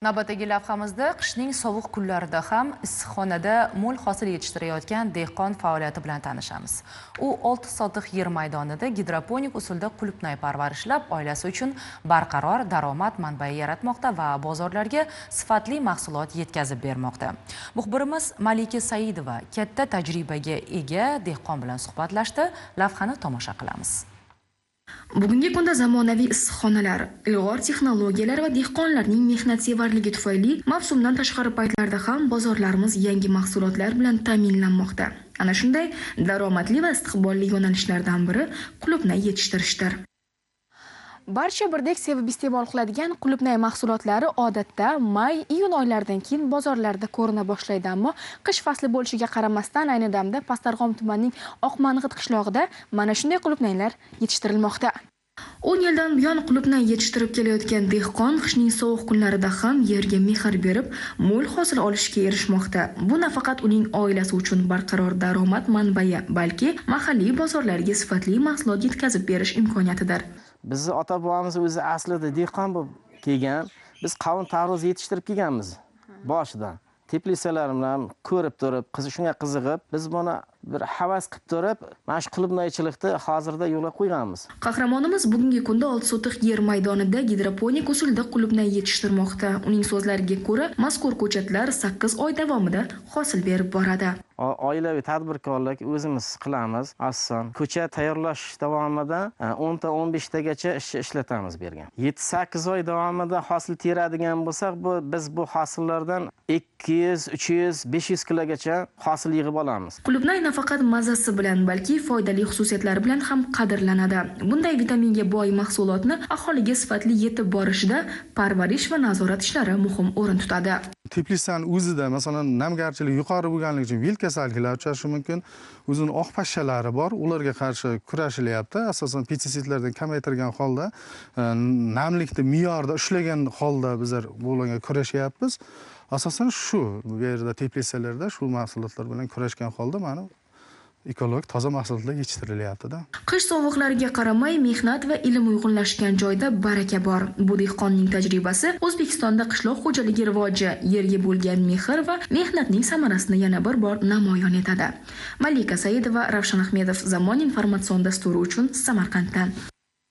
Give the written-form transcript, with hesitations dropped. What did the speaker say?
Navbatdagi lavhamizda qishning sovuq kunlarida ham issiqxonada mo'l hosil yetishtirayotgan dehqon faoliyati bilan tanishamiz. U 6 sotix yer maydonida gidroponik usulda qulupnay parvarishlab, oilasi uchun barqaror daromad manbai yaratmoqda va bozorlarga sifatli mahsulot yetkazib bermoqda. Muxbirimiz Malika Saidova katta tajribaga ega dehqon bilan suhbatlashdi. Lavhani tomosha qilamiz. Bugungi kunda zamonaviy issiqxonalar, ilg'or texnologiyalar va dehqonlarning mehnatsevarligi tufayli mavsumdan tashqari paytlarda ham bozorlarimiz yangi mahsulotlar bilan ta'minlanmoqda. Ana shunday daromadli va istiqbolli yo'nalishlardan biri qulupnay yetishtirishdir. Barcha birdek sevib iste'mol qiladigan qulupnay mahsulotlari odatda may-iyun oylaridan keyin bozorlarda ko'rina boshlaydi, ammo qish fasli bo'lishiga qaramasdan ayni damda Pastdarg'om tumanining Oqmang'it qishlog'ida mana shunday qulupnaylar yetishtirilmoqda. 10 yildan buyon qulupnay yetishtirib kelayotgan dehqon qishning sovuq kunlarida ham yerga mehr berib, mo'l hosil olishga erishmoqda. Bu nafaqat uning oilasi uchun barqaror daromad manbai, balki mahalliy bozorlarga sifatli mahsulot yetkazib berish imkoniyatidir. Bizni ota-bobomiz o'zi aslida dehqon bo'lib kelgan. Biz qavun tarvuz yetishtirib kelganmiz boshidan. Teplisalar bilan ko'rib turib, shunga qiziqib, biz buni bir havas qilib turib, mana shu qulupnaychilikni hozirda yo'lga qo'yganmiz. Qahramonimiz bugungi kunda 6 sotix yer maydonida gidroponik usulda qulupnay yetishtirmoqda. Uning so'zlariga ko'ra, mazkur ko'chatlar 8 oy davomida hosil berib boradi. Oilaviy tadbirkorlik o'zimiz qilamiz. Asosan ko'chat tayyorlash davomida 10 ta 15 tagacha ishchi ishlatamiz bergan. 7-8 oy davomida hosil teradigan bo'lsak, biz bu hosillardan 200, 300, 500 kilogacha hosil yig'ib olamiz. Qulupnay nafaqat mazasi bilan, balki foydali xususiyatlari bilan ham qadrlanadi. Bunday vitaminga boy mahsulotni aholiga sifatli yetib borishida parvarish va nazorat ishlari muhim o'rin tutadi. Teplitsani o'zida masalan namgarchilik yuqori bo'lganligi uchun vil kasalliklari uchrashi mumkin. O'zini oq pashshalari bor, ularga qarshi kurashilyapti. Asosan pestitsidlardan kamaytirgan holda, namlikni me'yorda ushlagan holda bizlar bularga kurashyapmiz. Asosan shu bu yerda teplitsalarda shu mahsulotlar bilan kurashgan holda mana ekologik toza mahsulotlar yetishtirilyapti-da. Qish sovuqlariga qaramay mehnat va ilm uyg'unlashgan joyda baraka bor. Bu dehqonning tajribasi O'zbekistonda qishloq xo'jaligi rivoji, yerga bo'lgan mehr va mehnatning samarasini yana bir bor namoyon etadi. Malika Saidova, Ravshan Ahmedov, Zamon informatsion dasturi uchun Samarqanddan.